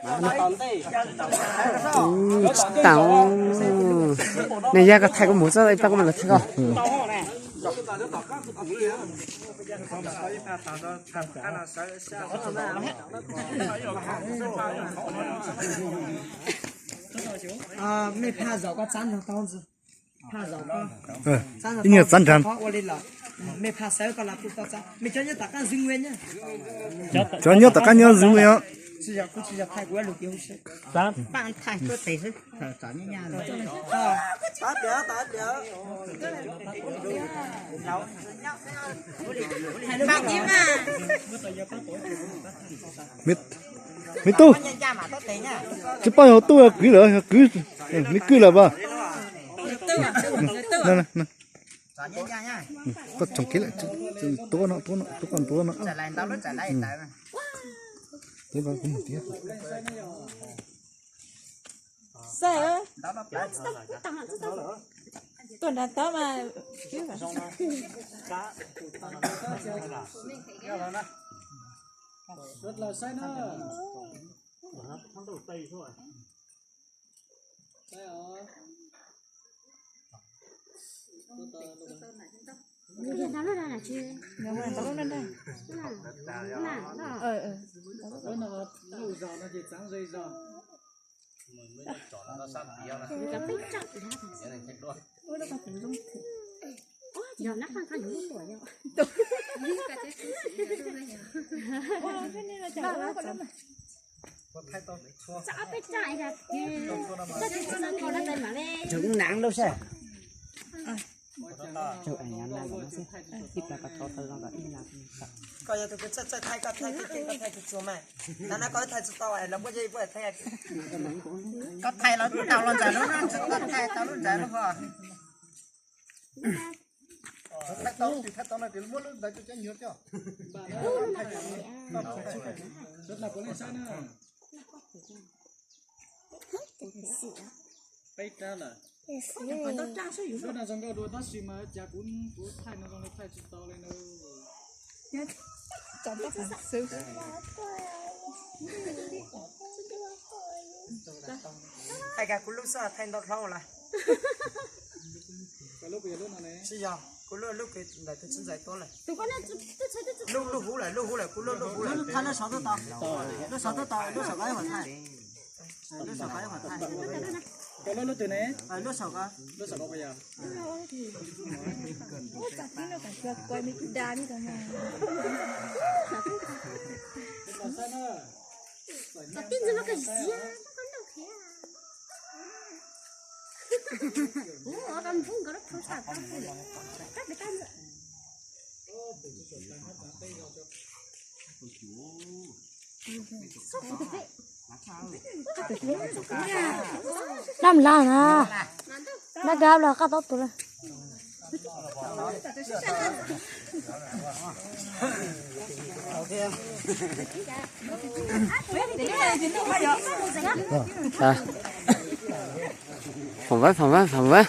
Tsis tas. Nej yog koj thaij kuv mus xwb, ib pliag kuv mam los thaij koj. Mej phaj zaum koj txab nrog tau ntxiv. Phaj zaum koj. Ib nyuag txab nrog. Ua li los mej phaj xawb koj los kuj tau txab. Mej cov nyob tom qab ntxwv nwe na. Cov nyob tom qab nyob ntxwv nwe os. Tsis yog, kuv tsis yog thaij, kuv lug kiag hauv sab. Pab thaij tuab tes xwb, txom nyab nyab. Me tub, tsis paub yog tub yog kwv lawm, yog kwv, me kwv lawm pas. Koj tsoom kiv lawm, tuab no, tuab no, tuab koj ntua no. Tuab no kuv mus tiag. Tuaj nrad tod mas. Tseem nang lub sij hawm. Koj yog tus txawj txawj thaij, koj thaij txhij txhij, koj thaij txhua txhua mas. Hnub no koj thaij tsis tau, lawv muab yej puab thaij. Koj thaij los tau los ntawm lub no, koj thaij tau lub ntawd lub hov. Thaij tau lub twg thaij tau no ces muab lub ntawd coj cov nyuag coj. Peb rab lawm. Lub no zoo nkauj dua tab sis mas cas kuv, kuv thaij no zoo li thaij tsis tau li no. Thaij kiag kuv lub xwb, thaij ntau dhau lawm. Tsis yog, kuv lub, lub kws ntawm tus txiv ntxawm tuab lawm. Lub, lub huv lawm, lub huv lawm, kuv lub, lub huv lawm. Lub saum tuaj tau, lub saum koj ib qho thaij. Lub saum koj ib qho thaij. Koj lub lub twg ne? Lub saum koj. Lub saum koj puas yog? Dab laj na, dab kab los qab taub tus lawm. Phỏng vấn, phỏng vấn, phỏng vấn.